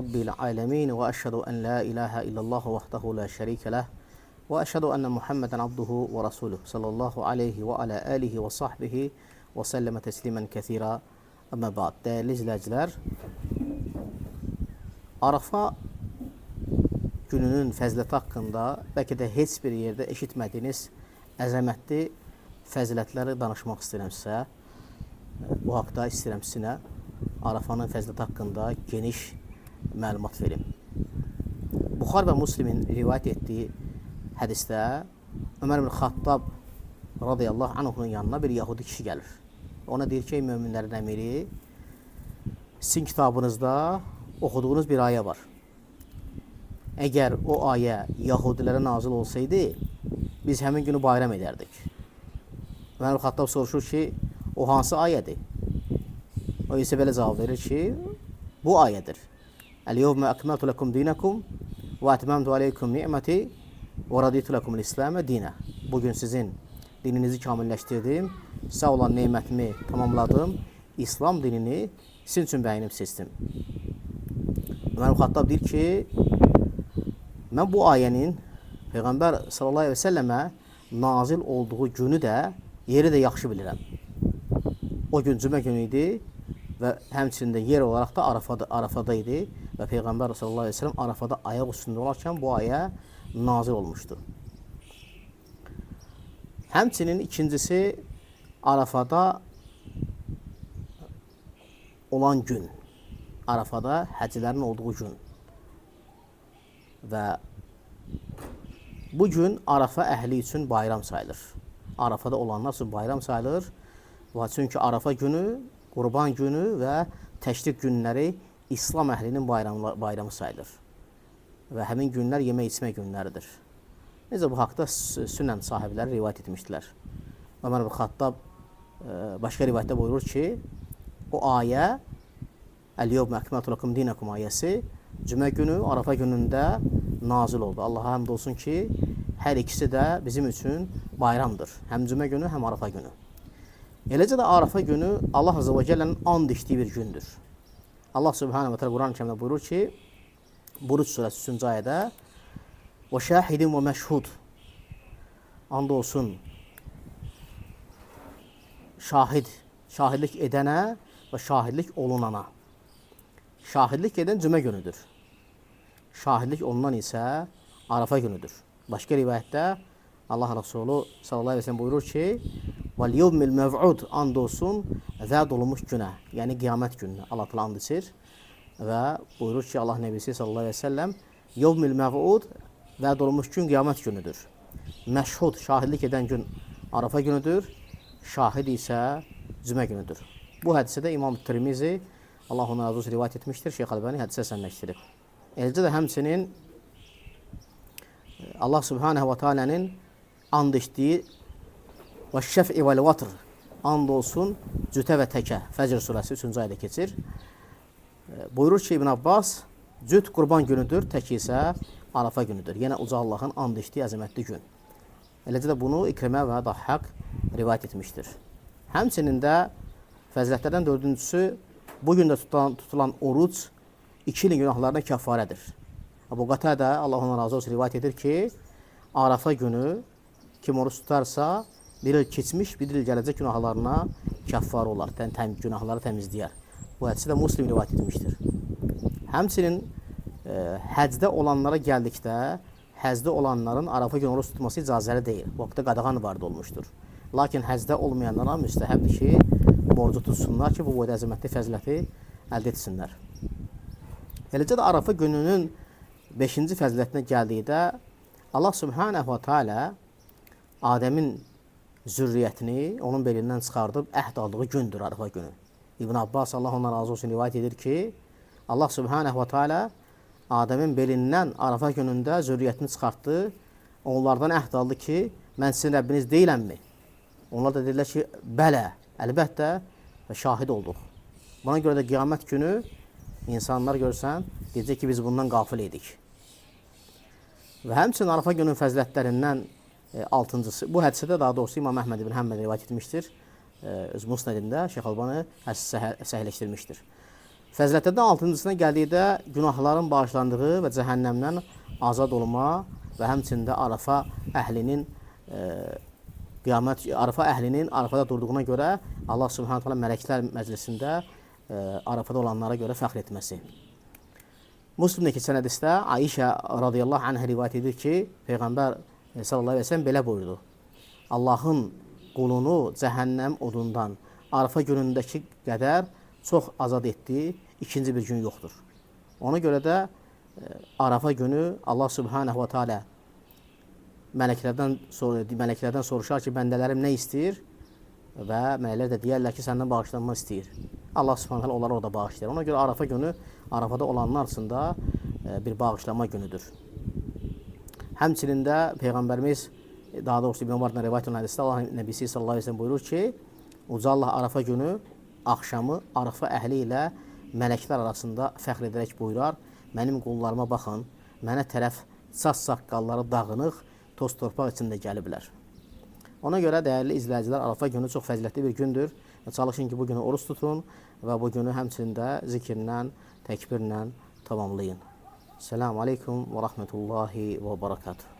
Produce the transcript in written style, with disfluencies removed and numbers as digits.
Rabbil alemin və əşhədu ən la ilahə illallah vahdehu la şərikə ləh və əşhədu ənə Muhammedən abduhu və rasuluh sallallahu aleyhi və alə alihi və sahbihi və səlləmə təslimən kəthira. Əmmə ba'd. Dəyərli izləyicilər, Arafa gününün fəziləti haqqında bəlkə də heç bir yerdə eşitmədiyiniz əzəmətli fəzilətləri danışmaq istəyirəm sizə. Bu haqda istəyirəm sizinə Arafanın fəziləti haqqında geniş məlumat verim. Buxar və Müslimin rivayət etdiyi hədisdə Ömər ibn Xattab radiyallahu anhunun yanına bir yahudi kişi gəlir. Ona deyir ki, ey möminlərin əmiri, sizin kitabınızda oxuduğunuz bir ayə var. Əgər o ayə yahudilərə nazil olsaydı, biz həmin günü bayram edərdik. Ömər ibn Xattab soruşur ki, o hansı ayədir? O isə belə cavab verir ki, bu ayədir. Əl-yevmə əkməltu ləkum dinəkum və ətməmtu aleykum ni'məti və raditu ləkumul İslamə dinə. Bugün sizin dininizi kamilləşdirdim, sizə olan nemətimi tamamladım, İslam dinini sizin üçün bəyənib seçdim. Ömər ibn Xattab deyir ki, mən bu ayənin Peyğəmbər sallallahu əleyhi və səlləmə nazil olduğu günü də, yeri də yaxşı bilirəm. O gün cümə günü idi və həmçinin də yer olaraq da Arafada idi və Peyğəmbər sallallahu əleyhi və səlləm Arafada ayaq üstündə olarkən bu ayə nazil olmuşdu. Həmçinin ikincisi Arafada olan gün. Arafada həccilərin olduğu gün. Və bu gün Arafa əhli üçün bayram sayılır. Arafada olanlar üçün bayram sayılır. Və çünki Arafa günü, Qurban günü və təşrik günləri İslam əhlinin bayramı sayılır. Və həmin günlər yemək içmə günləridir. Necə bu haqda Sünən sahibləri rivayət etmişdilər. Ömər ibn Xattab başqa rivayətdə buyurur ki, o ayə Əl-yevmə əkməltu ləkum dinəkum ayəsi cümə günü, Arafa günündə nazil oldu. Allaha həmd olsun ki, hər ikisi də bizim üçün bayramdır. Həm cümə günü, həm Arafa günü. Eləcə də Arafa günü Allah Azze və Cəllənin and içdiyi bir gündür. Allah Subhanahu və Teala Quran-ı Kərimdə buyurur ki, Buruc surəsi 3-cü ayədə və şahidin və məşhud, and olsun şahid, şahidlik edənə və şahidlik olunana. Şahidlik edən cümə günüdür. Şahidlik olunan isə Arafa günüdür. Başqa rivayətdə Allah Resulü sallallahu əleyhi və səlləm buyurur ki, "Vel yevmil mev'ud", and olsun vəd olunmuş günə, yəni qiyamət gününə Allah Teala and içir və buyurur ki, Allah Nəbisi sallallahu əleyhi və səlləm yevmil mev'ud, vəd olunmuş gün qiyamət günüdür. Məşhud, şahidlik edən gün Arafa günüdür, şahid isə cümə günüdür. Bu hədisədə İmam Tirmizi, Allah ona razı olsun, rivayət etmişdir. Şeyx Əlbani hədisə həsənləşdirib. Eləcə də həmçinin Allah Subhanahu və Teala'nın and içdiyi və şəf'i vəl vatr, and olsun cütə və təkə, Fəcr surəsi 3-cü ayədə keçir. Buyurur ki, İbn Abbas, cüt qurban günüdür, tək isə Arafa günüdür. Yəni uca Allahın and içdiyi əzəmətli gün. Eləcə də bunu İkrimə və Dahhaq rivayət etmişdir. Həmçinin də fəzilətlərdən dördüncüsü, bu gündə tutulan oruc 2 ilin günahlarına kəffarədir. Əbu Qatada, Allah ona razı olsun, rivayət edir ki, Arafa günü kim oruc tutarsa, bir il keçmiş, bir il gələcək günahlarına kəffarə olar, günahları təmizləyər. Bu hədisi də Muslim rivayət etmişdir. Həmçinin həcdə olanlara gəldikdə, həcdə olanların Arafa günü oruc tutması icazəli deyil. Bu haqda qadağan varid olmuşdur. Lakin həcdə olmayanlara müstəhəbdir ki, borcu tutsunlar ki, bu boyda əzəmətli fəziləti əldə etsinlər. Eləcə də Arafa gününün 5-ci fəzilətinə gəldikdə Allah Subhanahu və Teala Adəmin zürriyyətini onun belindən çıxardıb əhd aldığı gündür Arafa günü. İbn Abbas, Allah ondan razı olsun, rivayət edir ki, Allah Subhanahu və Teala Adəmin belindən Arafa günündə zürriyyətini çıxartdı. Onlardan əhd aldı ki, mən sizin Rəbbiniz deyiləmmi? Onlar da dedilər ki, bələ, əlbəttə və şahid olduq. Buna görə də qiyamət günü insanlar görsən, deyəcək ki, biz bundan qafil idik. Və həmçinin Arafa günün fəzilətlərindən altıncısı, bu hədisədə daha doğrusu İmam Əhməd ibn Həmməd rivayət etmişdir. Öz Musnədində Şeyx Albani hədisi səhihləşdirmişdir. Fəzilətlərdən altıncısına gəldikdə günahların bağışlandığı və cəhənnəmdən azad olma və həmçində Arafa əhlinin qiyamət Arafa əhlinin Arafada durduğuna görə Allah Subhanahu taala mələklər məclisində Arafada olanlara görə fəxr etməsi. Müslimdə keçən hədisdə Ayşə radiyallahu anha rivayət edir ki, Peyğəmbər sallallahu əleyhi və səlləm belə buyurdu: Allahın qulunu cəhənnəm odundan Arafa günündəki qədər çox azad etdiyi ikinci bir gün yoxdur. Ona görə də Arafa günü Allah Subhanahu va Taala mələklərdən soruşar ki, bəndələrim nə istəyir? Və mələklər də deyərlər ki, səndən bağışlanma istəyir. Allah Subhanahu taala onları orada bağışlayır. Ona görə Arafa günü Arafada olanlar üçün də bir bağışlama günüdür. Həmçinin də Peyğəmbərimiz, daha doğrusu İbn Ömərdən rivayət olunan hədisdə Allah Nəbisi sallallahu əleyhi və səlləm buyurur ki, Uca Allah Arafa günü axşamı Arafa əhli ilə mələklər arasında fəxr edərək buyurar: Mənim qullarıma baxın, mənə tərəf saç saqqalları dağınıq, toz torpaq içində gəliblər. Ona görə dəyərli izləyicilər, Arafa günü çox fəzilətli bir gündür. Çalışın ki, bu günü oruç tutun və bu günü həmçinin də zikirlə, təkbirlə tamamlayın. Selamun aleykum və rəhmətullahi və barakatuh.